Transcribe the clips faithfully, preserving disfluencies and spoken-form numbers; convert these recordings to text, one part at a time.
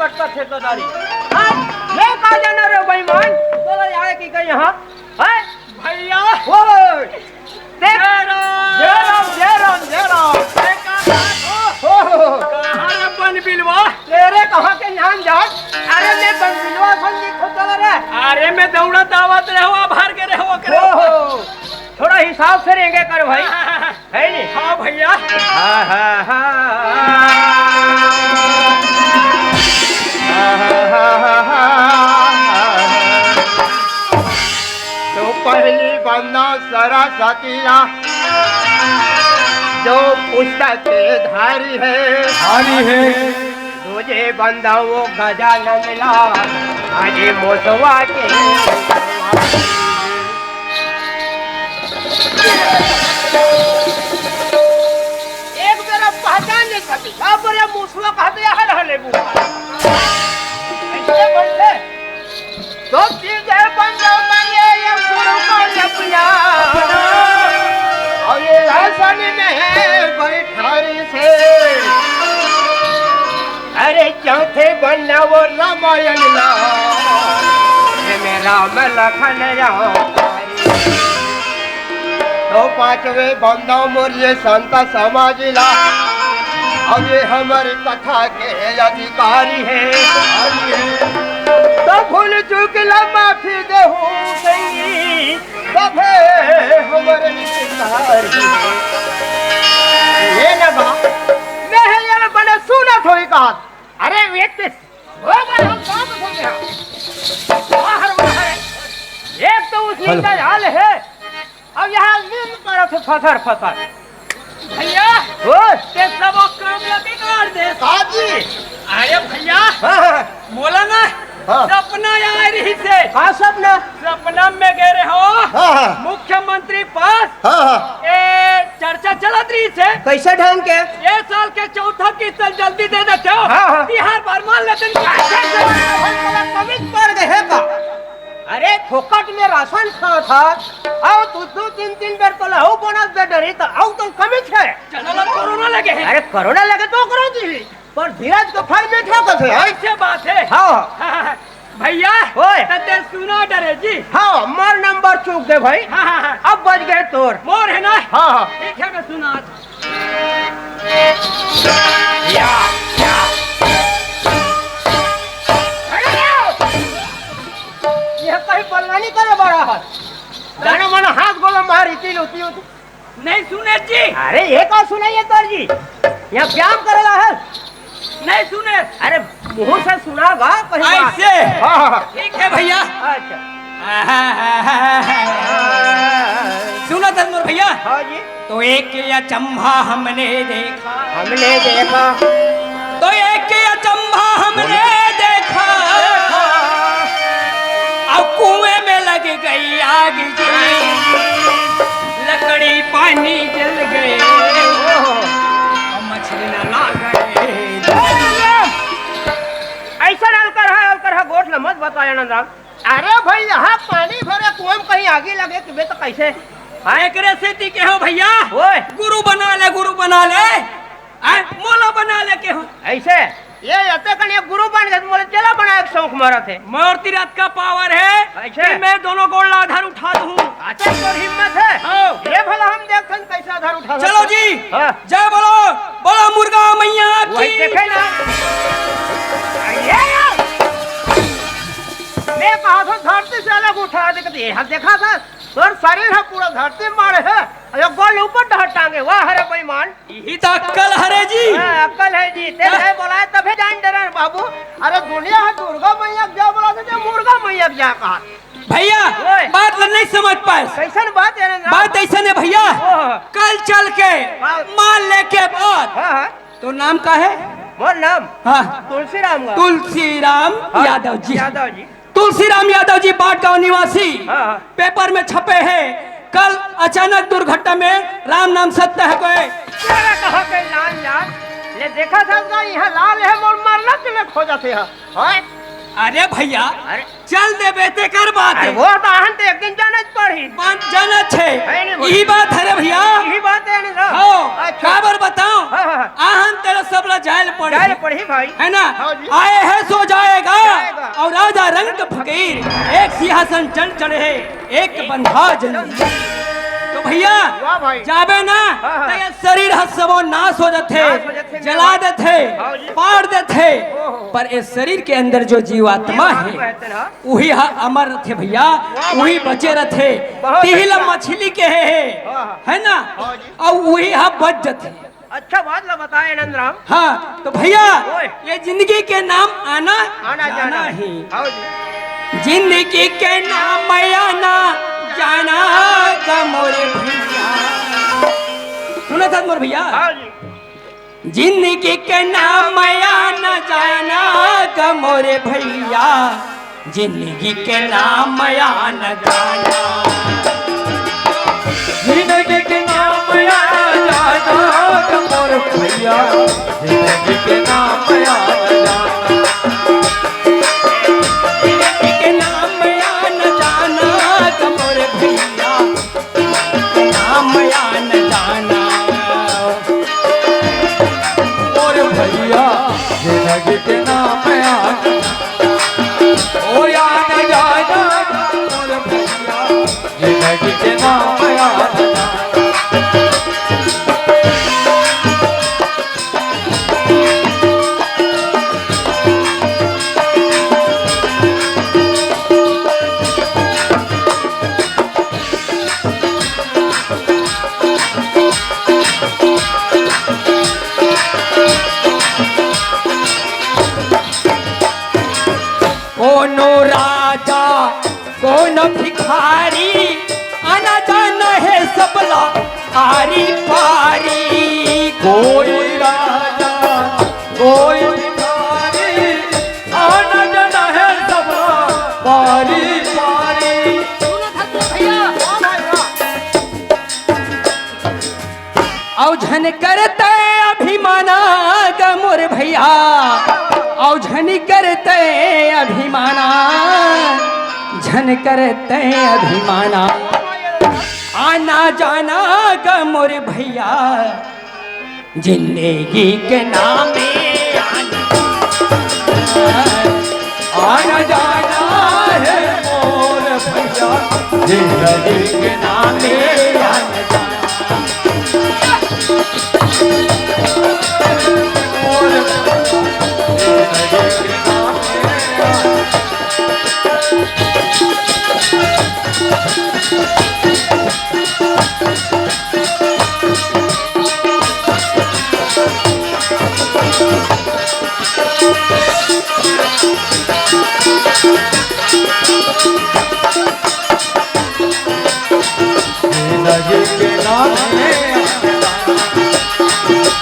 कटकट खेत दारी। हाँ? ये का जाना रे बेईमान? तोला आए कि कहीं यहाँ? हैं? भैया। ओए! देख। जय राम। जय राम, जय राम, जय राम। अरे का बात हो? ओहो! कहाँ रे बन बिलवा? तेरे कहाँ के नाम जात? अरे मैं बन बिलवा सुन के खुद चला रे। अरे मैं दौड़त आवत रहो, आभार के रहो, करे। ओहो! थोड़ा हिसाब से रेंगे कर भाई। है नी? हाँ भैया। हाँ, हाँ, हाँ। तो पहली बंदा सरस्वती ला, जो पुस्तक के धारी है। धारी है। दूजे बंदा वो गजानन ला, अरे मोसवा के। एक बेरा पहचान नहीं सकी, अब बोले मुसवा कहते यहाँ रह लेबू। ऐसे बोलते, तो चीज है बंदा मांगे ये गुरु को जपिया। और ये राजधानी में है बड़ी ठारी से। अरे चौथे बंदा वो रामायण ला, ये में राम लखन राम। तो पांचवे बंदा मोर ये संत समाज ला, अब ये हमारी कथा के अधिकारी है। तो भूल चूक ला माफी देहू संगी, सभे हमारे अधिकारी। ये ना बा, मैं है ये बड़े सुना थोड़ी कहा। अरे व्यक्ति हो गए हम बाप हो गया। बाहर बाहर। एक तो उस हेलो। दिन का हाल है, अब यहाँ नींद पड़ा था फसर फसर। भैया, ओए। ते सब काम ला बिगाड़ दे। का जी? अरे भैया, हाँ, हाँ। बोला ना, हाँ। सपना आए रही से। का सपना? सपना में गए रहे हो। हाँ, हाँ। मुख्यमंत्री पास। हाँ, हाँ। ए, चर्चा चलत रही से। कैसे ढंग के? ये साल के चौथा किस्त जल्दी दे देते हो। हाँ, हाँ। बिहार भर मान लेते हैं। भाई, तोला कमी पड़ गए है का? अरे, फोकट में राशन खात हस, अउ दू दू तीन तीन बेर तोला अउ बोनस दे डरी, त अउ तो कमी छे। चलो, कोरोना लगे है। अरे, कोरोना लगे तो करो जी, पर धीरज को फल मीठा कथे, हैं? ऐसे बात है। हाँ। भैया, ओए। त ते सुना डरे जी। हाँ, मोर नंबर चूक दे भाई। हाँ, हाँ, हाँ। अब बज गए तोर। मोर है ना? हाँ, हाँ। ठीक है, मैं सुना। या, या। ये कहीं बलवानी करे बड़ा है। जानो मनो हाथ गोला मारी, तीन होती होती। नहीं सुने जी। अरे, ये का सुनाइए तोर जी? यहाँ व्यायाम करे ला है। नहीं सुने। अरे, मुंह से सुना गा, कहीं बात। ऐसे? हाँ, हाँ, हाँ। ठीक है भैया। अच्छा। सुना था मोर भैया। हाँ जी। तो एक अचंभा हमने देखा। हमने देखा। तो एक अचंभा हमने देखा। अब कुएं में लग गई आग जी, लकड़ी पानी जल गए, और मछली ना ला गए। ऐसा अलकर है, अलकर है, गोठ ल मत बताया नंदराम। अरे भाई, यहाँ पानी भरे कुएं में कहीं आगी लगे कि बे तो कैसे? हाँ? एकरे सेती के हो भैया, ओए। गुरु बना ले, गुरु बना ले। हैं? मोला बना ले के हो। ऐसे? ये रहते कन ये गुरु बन गए, मोला चेला बनाए के शौक मारा थे। मोर तीरथ का पावर है ऐसे? कि मैं दोनों गोड़ ला आधार उठा दूँ। अच्छा, तोर हिम्मत है? हाँ। ये भला हम देखथन कैसे आधार उठा चलो सकते। जी। हाँ। जय बोलो, बोलो मुर्गा मैया वही की। देखे ना। ये, ये। मैं कहा था धरती से अलग उठा दे, कभी ये हाथ देखा था? तोर शरीर है पूरा धरती मारे है, अउ गोड़ ऊपर डहर टांगे, वाह रे बेईमान। यही तो अक्कल हरे जी। हाँ, अक्कल है जी, ते हाँ। नहीं बोलाए तभे जान डरे बाबू। अरे दुनिया है दुर्गा मैया के जा बोला थे, मुर्गा मैया के जा कहा। भैया, ओए। बात ल नहीं समझ पाए। कैसन बात है रे राम? बात ऐसा नहीं भैया, ओह। कल चल के हाँ। माल लेके बाद हाँ, हाँ। तो नाम का है? मोर नाम? हाँ। तुलसीराम गा। तुलसीराम हाँ, यादव जी। यादव जी। तुलसीराम यादव जी बाटगांव निवासी हाँ, हाँ। पेपर में छपे हैं, कल अचानक दुर्घटना में राम नाम सत्य है कोई। तेरा कहा के लाल यार, ले देखा था ना, यहाँ लाल है, मोर मरना तुम्हें खोजा थे यहाँ। हाँ? अरे भैया, अरे। चल देबे तेकर बात अरे हे। वो तो आहन तो एक दिन जाना च पड़ही। बात जाना छे। है नहीं बोल। ई बात हे रे भैया। यही बात है ना। हाँ, अच्छा। काबर बताओ? हाँ, हाँ, हाँ। आहन तेला सबला जायल पड़ही। जायल पड़ही भाई। है ना? हाँ जी। आए हैं सो जाएगा। जाएगा। और राजा रंक फकीर एक सिंहासन चढ़ चढ़े। एक बंधा जंजीर। तो भैया, वाह भाई। जाबे ना, हाँ, हाँ। तो ये शरीर ह सबो नाश हो जाथे, नाश हो जाथे, जला देथे, हाँ जी। पाड़ देथे। ओहो। पर इस शरीर के अंदर जो जीवात्मा हे, उही ह अमर रथे भैया, वाह, उही वाह। बचे रथे। बहुत तिही ला अच्छा। मछली कहे हे, हाँ, हाँ। है ना? हाँ जी। अउ उही ह बच जथे। अच्छा बात ला बताए आनंद राम। हाँ, तो भैया, ओए। ये जिंदगी के नाम आना आना जाना जाना। हे। हाँ जी। जिंदगी के नाम आना जाना गा मोरे भैया। सुनत हस मोर भैया? हाँ जी। जिंदगी के नाम आना जाना गा मोरे भैया। जिंदगी के नाम आना जाना। जिंदगी के नाम आना जाना मोर भैया। जिंदगी के नाम आना जाना। जिंदगी के नाम आना जाना मोर भैया। नाम आना जाना। मोर भैया, जिंदगी के नाम आना। ओ आना जाना, मोर भैया, जिंदगी के नाम आना जाना। कोनो राजा, कोनो भिखारी, आना जाना हे सबला आरी पारी। कोई राजा, कोई भिखारी, आना जाना हे सबला पारी पारी। अउ झन करते अभिमाना गा मोर भैया, अउ झन करते अभिमाना, झन करते अभिमाना। आना जाना गा मोर भैया, जिंदगी के नामे आना, आना जाना हे मोर भैया, जिंदगी के नामे आना जाना। मोर भैया, जिंदगी के नामे आना। जिंदगी के नामे,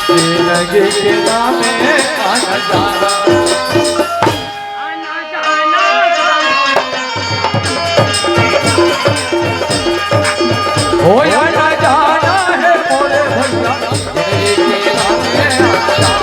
जिंदगी के नामे आना जाना। हो आना जाना हे मोरे भैया, जिंदगी के नामे आना जाना।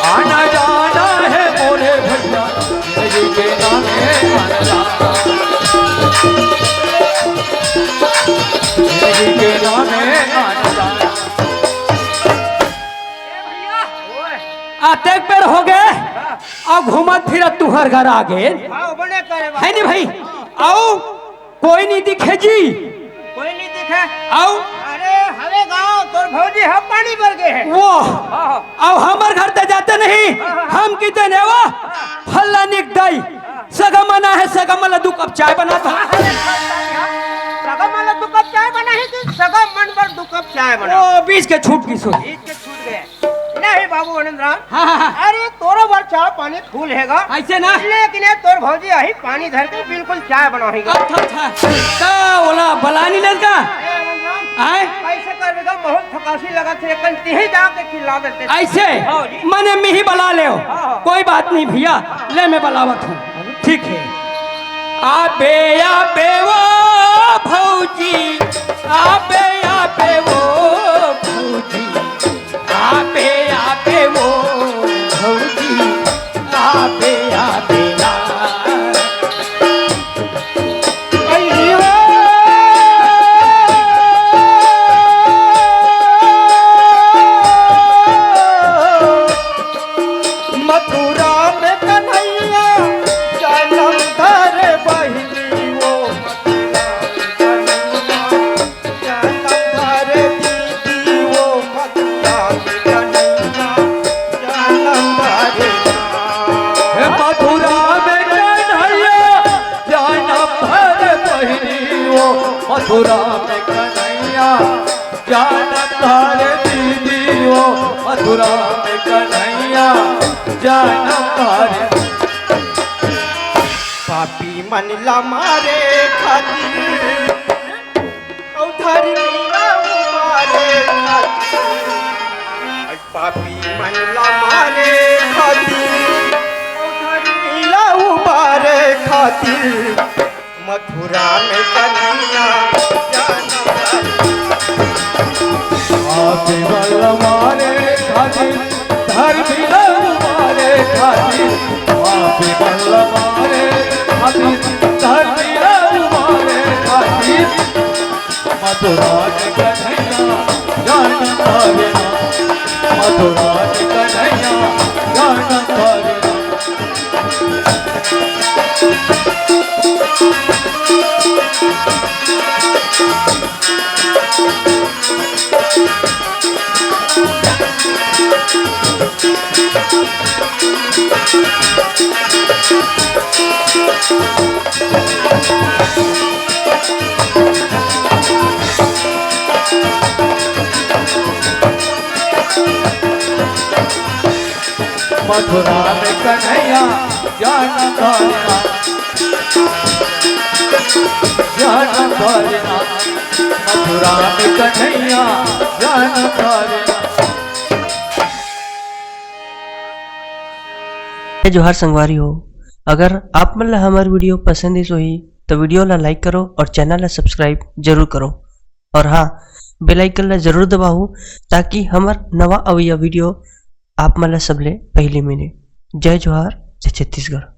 आना जाना हे मोरे भैया, जिंदगी के नामे आना जाना। जिंदगी के नामे आना जाना। अतेक बेर हो गे, अउ घूमत फिरत तुंहर घर आ गेन। हाँ, बने करे बा। हे नी भाई? अउ कोई नहीं दिखे जी। कोई नहीं दिखे। अउ? अरे, हवे गाँव, तोर भौजी ह पानी बर गे हे। वो। हाँ, हाँ। अउ हमर घर ते जाते नहीं, हाँ, हाँ, हाँ। हम किते ने वो, हाँ। फलानी के दाई, हाँ। सगा मना हे, सगा मन ला दू कप चाय बना दो। अरे, सगा मन ला दू कप चाय बना हे कि सगा मन बर दू कप चाय बना? वो बीच के छूट गिस होही। बीच के छूट गे। नहीं बाबू आनंद राम। हाँ, हाँ, हाँ। अरे तोरो बर चाय पानी फूल हेगा। अइसे ना? लेकिन ये तोर भौजी आही पानी धर के बिल्कुल चाय बनाही गा। अच्छा, अच्छा। त ओला बला नी लेस गा? ए आनंद राम, आय? अइसे करबे गा, बहुत थकासी लगत हे, कन तिही जाके चिल्ला देते। अइसे? हाँ जी। मने मिही बला लेव। हाँ, हाँ। कोई बात नहीं भैया, ले मैं बलावत हूँ। ठीक हे। आबे आबे वो भौजी, आबे आबे वो भौजी, आबे आबे वो भौजी, आबे आबे ना। अइयो। मथुरा में कन्हैया जनम धरे बहिनी वो, मथुरा में कन्हैया जनम धरे दीदी वो, मथुरा में कन्हैया जनम धरे। हे मथुरा में कन्हैया जनम धरे बहिनी वो, मथुरा में कन्हैया जनम धरे दीदी वो, मथुरा में कन्हैया जनम धरे। पापी मन ला मारे खातिर, अउ धर्मी ला उबारे खातिर। पापी मन ला मारे खातिर, अउ धर्मी ला उबारे खातिर। मथुरा में कन्हैया जनम धरे। पापी मन ला मारे खातिर, धर्मी ला उबारे खातिर। पापी मन ला मारे खातिर, धर्मी ला उबारे खातिर। मथुरा में कन्हैया जनम धरे ना, मथुरा में कन्हैया जनम धरे ना। मथुरा में कन्हैया जनम धरे ना, जनम धरे ना। मथुरा में कन्हैया जनम धरे ना। जय जोहार संगवारी हो, अगर आप मन ला हमर वीडियो पसंद आइस होही तो वीडियो ला लाइक करो और चैनल ला सब्सक्राइब जरूर करो। और हाँ, बेल आइकन ला जरूर दबाओ, ताकि हमर नवा अवइया वीडियो आप मन ला सबले पहले मिले। जय जोहार, जय छत्तीसगढ़।